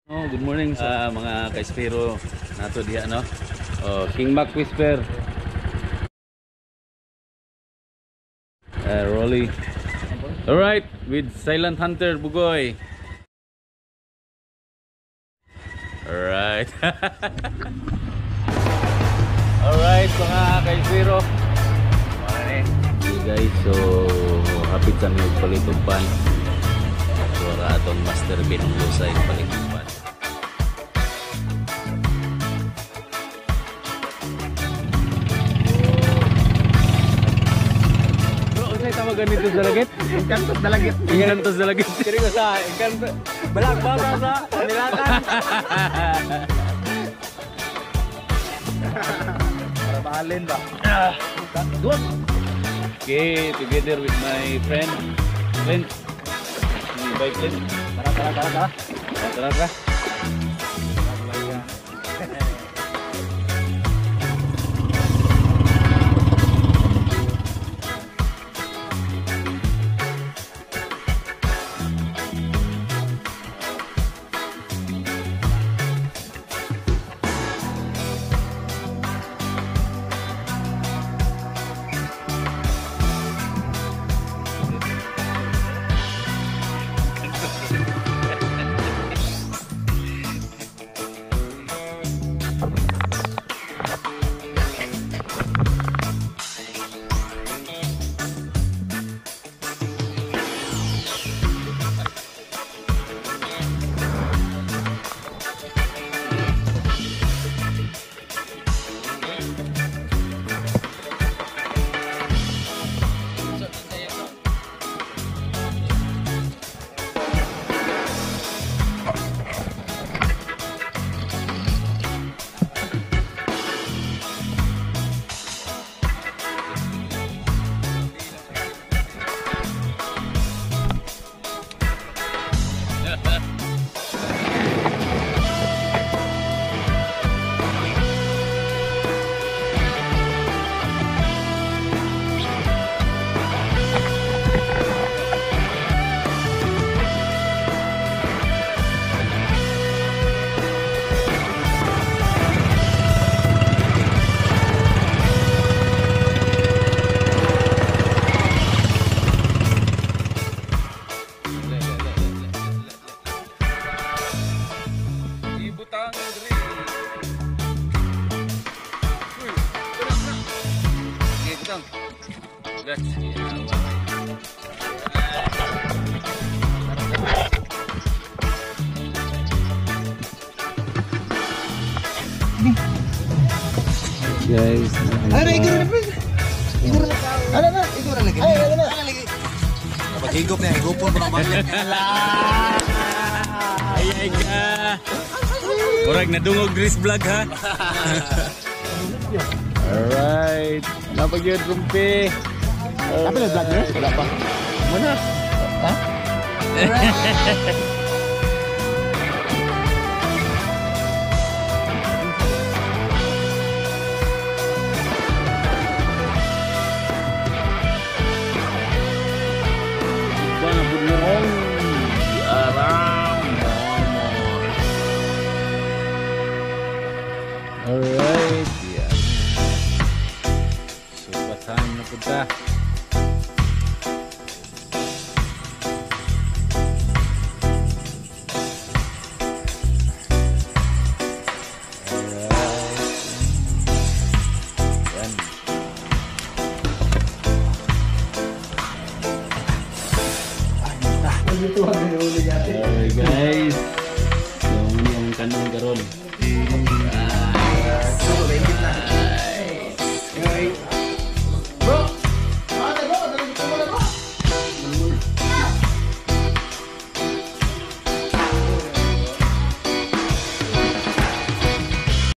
Oh, good morning sa mga kaispero nato diha, no. Oh, King Mac Whisper. Rolly. All right, with Silent Hunter Bugoy. All right. All right, mga kaispero. Okay guys, so hapit kami og palit og pan. So ra atong Master Binong Lusay palit og pan. Bro, unsay tawagan nito sa Dalagit? Engkantos Dalagit. Engkantos Dalagit. Kiri ko sa Engkantos. Balag bata sa Nilakan. Para baalin ba? Duwa. Okay, together with my friend Clint. Bye Clint. Tara, tara, tara, tara. Tara, tara. Guys, ay, iguro na iguro na. Ano na? Iguro lagi. Ay, ano na? Paghigop niya, higupon mo ng banglit. Ay, ay ka. Murag nadungog Chris vlog ha. Alright. Napag yun, rumpi. Dapat na vlog niya? Wala pa. Muna. Ha? Alright. Alright, yeah. Super time na punta. Alright. Yan. Alright guys. So, muna ang kanong karon.